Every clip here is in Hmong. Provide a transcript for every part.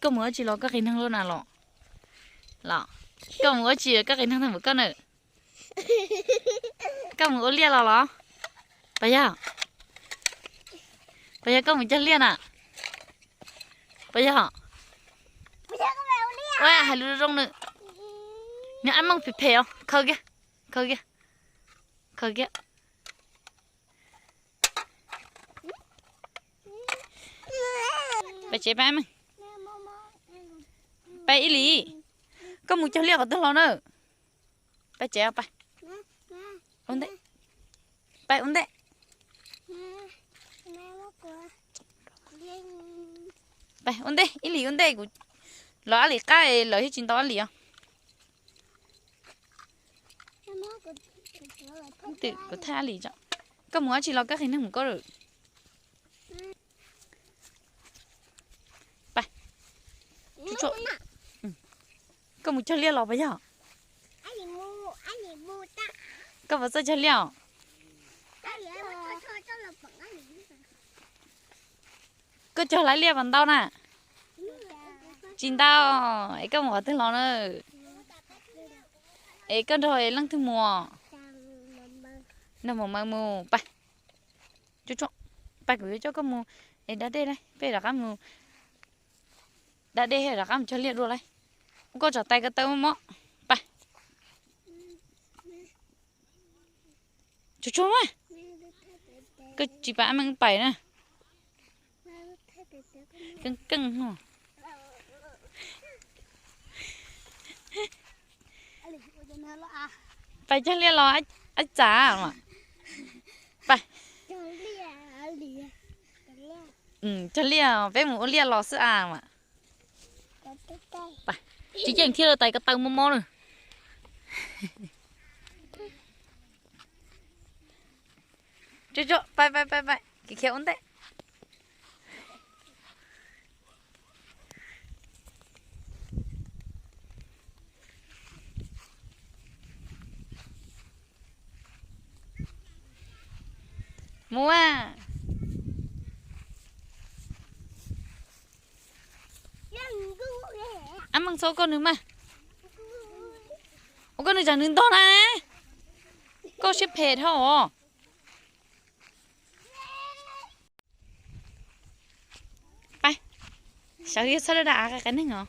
Koj mus ua tsi los koj qias neeg luaj na los? Los, koj mus ua tsi koj qias neeg tag npaum koj na? Koj mus ua liaj los los? Pab yog, pab yog koj mus cog liaj na? Pab yog, ua hais lus zoo zoo na. Nws ab mooj phem phem os, khaws kiag, khaws kiag, khaws kiag. Pab tsev pab meej, pab Ib Lis, koj mus cog liaj qhov twg los na? Pab tsev, pab ua ntej, pab ua ntej, pab ua ntej, Ib Lis ua ntej, kuv los Ab Lis qab, lawv thiaj tsis ntaus Ab Lis os. Twm kuv thaij Ab Lis tso. Koj mus dab tsi los koj qias neeg mus koj lawm? Pab, koj mus cog liaj los puas yog? Koj puas txawj cog liaj os? Koj cog lawv liaj puas ntau na? Tsis ntau. Es koj mus qhov twg los na? Es koj nrog leej twg mus? Nrog Maum Maws mus. Pab, pab kuv yuav coj koj mus es da dej, peb rov qab mus da dej rov qab mus cog liaj dua lauj. Ua koj tsom tais ko taw mob mob. Pab, tsuag tsuag mas, koj tsis pab meej pais na. Keej keej. Pais cog liaj los ab txam mas. Pab, cog liaj, peb mus ua liaj los xwb a mas. Tsis yeej thiab, tais ko taw mob mob na. Tsuag tsuag, pab pab pab pab, khiav khiav ua ntej. Mus a. Ab meej txhob koj nws mas. Ua koj nws tsam nws ntog na. Koj siab phem dhau os. Pab, sawv yog txhob da av qias neeg os.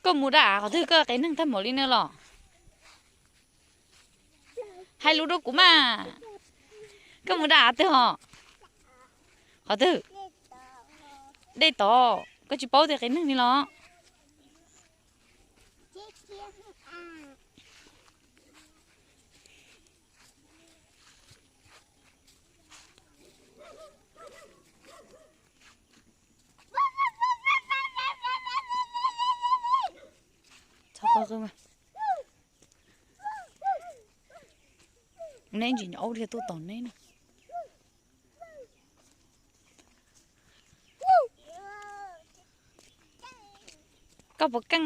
Koj mus da av qhov twg koj qias neeg tag npaum li na los? Hais lus rau kuv mas. Koj mus da av twg os? Qhov twg? Dej tod, koj tsis paub tias qias neeg li los? Txhob qw mas. Neb ntsis nyuam aub dhia tuaj tos neb na. Koj puas keej?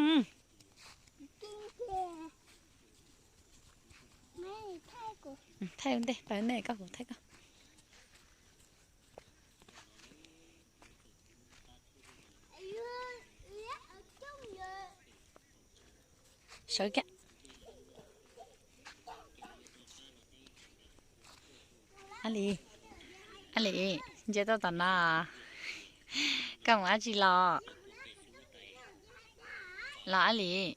Thaij ua ntej, pab ua ntej koj, kuv thaij koj. Sawv kiag. Ab Lis, Ab Lis, ntsia tuaj tom no. Koj mus dab tsi los? Los Ab Lis,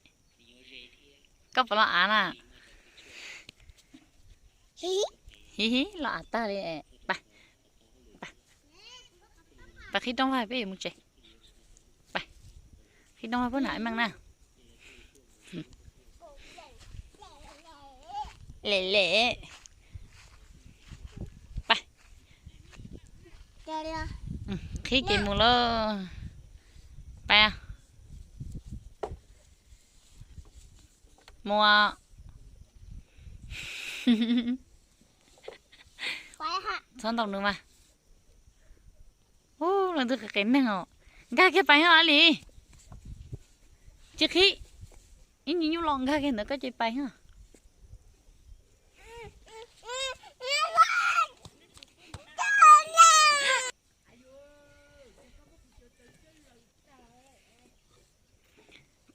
koj puas los av na? Hiv hiv, los av tag li. Pab, qhib rooj vag peb yuav mus tsev. Pab, qhib rooj vag pub nam meej na. Lem lem. Pab, qhib ces mus lauj. Pab, mus. Txhob ntaus nws mas. Ub, leej twg qias neeg os. Nkag kiag pais os Ab Lis. Tsis qhib. Ib nyuag nyuj los nkag kiag ntawd koj ces pais os.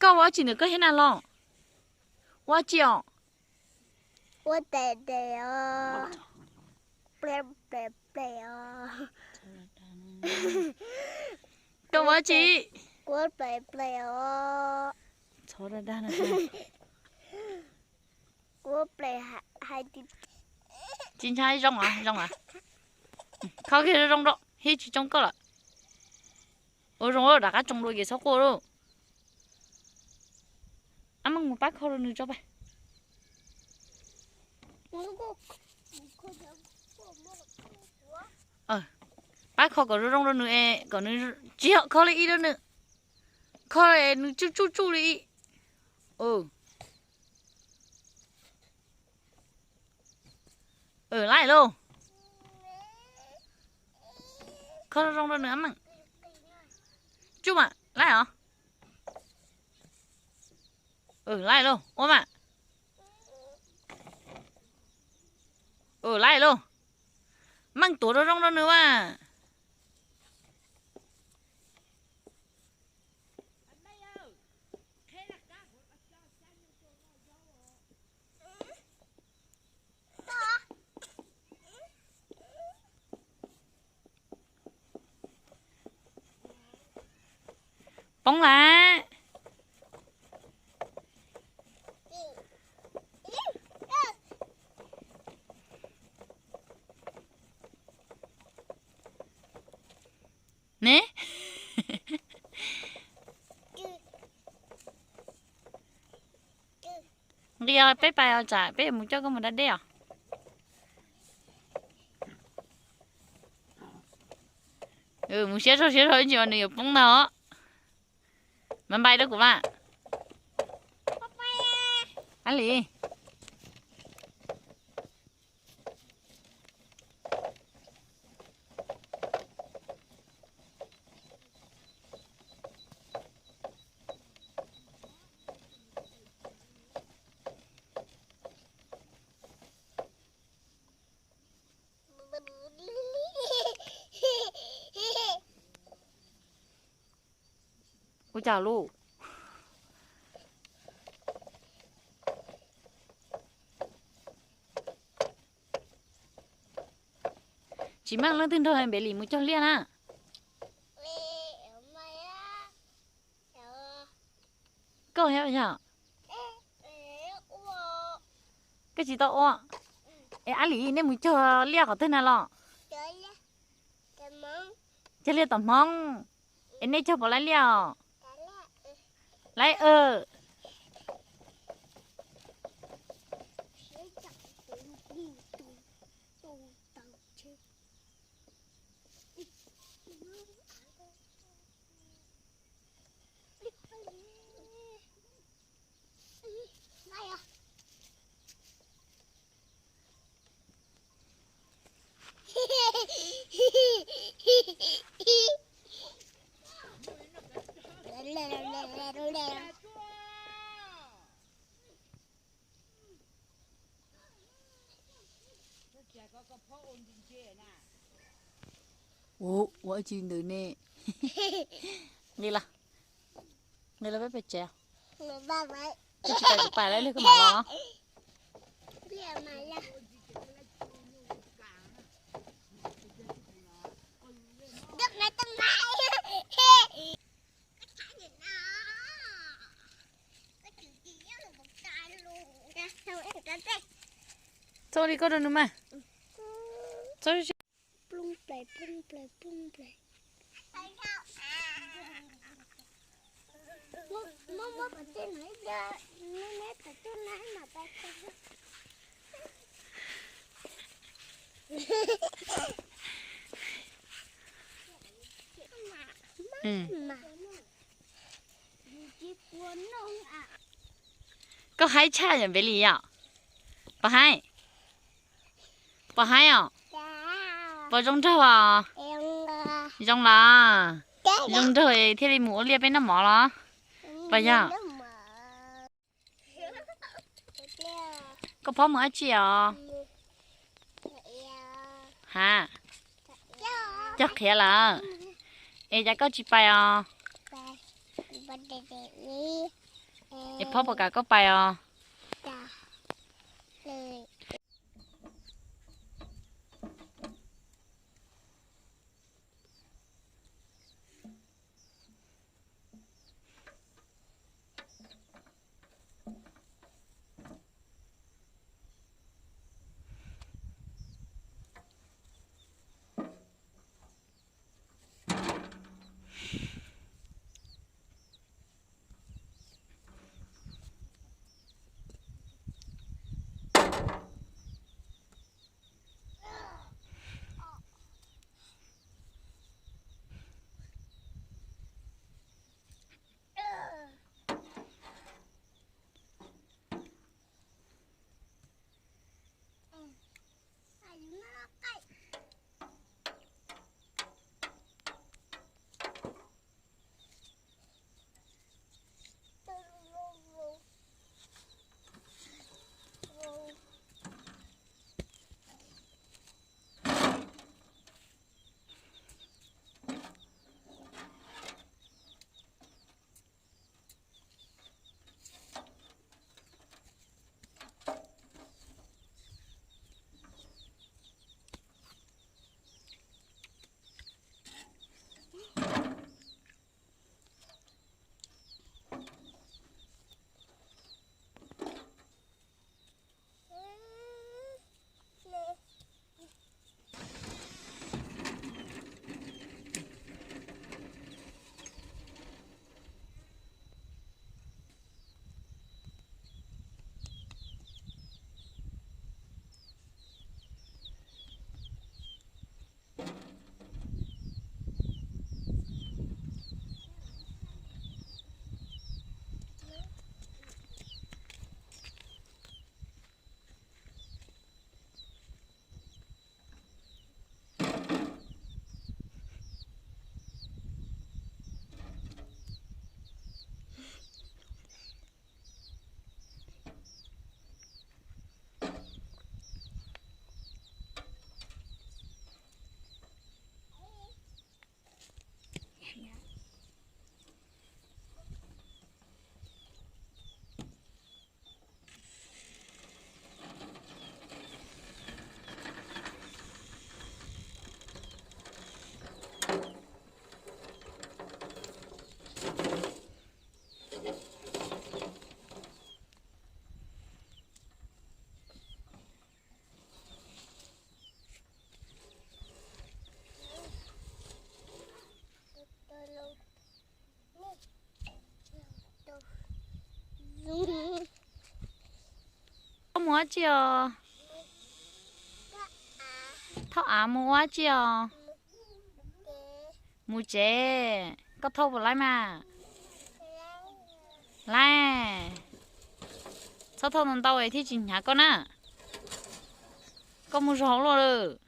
Koj ua dab tsi ntawm koj thiab na los? Ua dab tsi os? Ua tes tes os. Ple ple ple os. Koj ua dab tsi? Ua ple ple os. Txhob dag dag na. Ua ple hais tias tsis ntshai zoo os, zoo os. Kho kiag zoo zoo rau, thiab tsis tsoo koj lawm. Ua zoo rov qab tsoo dua ces txhob quaj lauj. Ab, meej mus pab kho rau nws tso pab. Pab kho kom zoo zoo rau nws es kom nws tsis yog kho li ib rau nws. Kho nws tsuj tsuj tsuj li ib. Laib lauj. Kho zoo zoo rau nws ab meej. Tsuj mas laib os. Laib lauj ua mas. Laib lauj. Meej tuav zoo zoo rau nws mas. Poob lawm. Ne, nqi os, peb pais os, tsam peb yuav mus coj koj mus da dej os. Mus siab zog siab zog ib ntsis nws yuav poob ntag os. Mas npai rau kuv mas. Ab li. Ua cas lauj? Tsis meej leej twg nrog Npem Lis mus cog liaj na. Koj yog, koj tsis tau ua. Es Ab Lis, nej mus cog liaj qhov twg na los? Cog liaj tom Hmoob. Es nej cog puas laib liaj os? Laib. Ua, ua tsi ntawd ne? Nqis los, nqis los peb pem tsev. Koj tsis pais kuv pais lawm, koj mam los. Txhob li koj rau nws mas. Txhob. Koj haib tshaj yom Npem Lis yom? Puas haib? Puas haib os? Puas zoo nraug os? Zoo los? Zoo nraug thiaj li mus ua liaj peb noj mov los? Puas yog? Koj phob mus dab tsi os? Ha, cog qhiav lawm. Es cas koj tsis pais os? Es phob puas kam koj pais os? Koj mus ua dab tsi os? Thauj av mus ua dab tsi os? Mus tsev. Koj thauj puas laib mas? Laib. Txhob thauj ntau ntau thiaj tsis hnyav koj na. Koj mus zog hauv luaj lawm.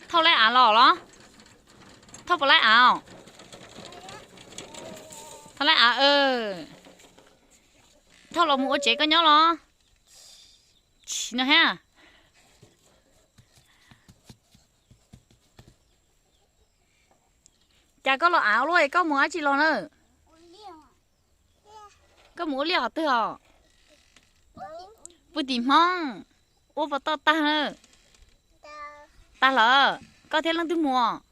Thauj laib av los los? Thauj puas laib av? Thauj laib av. Thauj los mus ua tsev koj nyob los? Tsis no hab. Cas koj los av luaj es koj mus dab tsi los na? Koj mus ua liaj qhov twg os? Pw tim Hmoob. Ua puas tau tag na? Tag lawm. Koj thiab leej twg mus?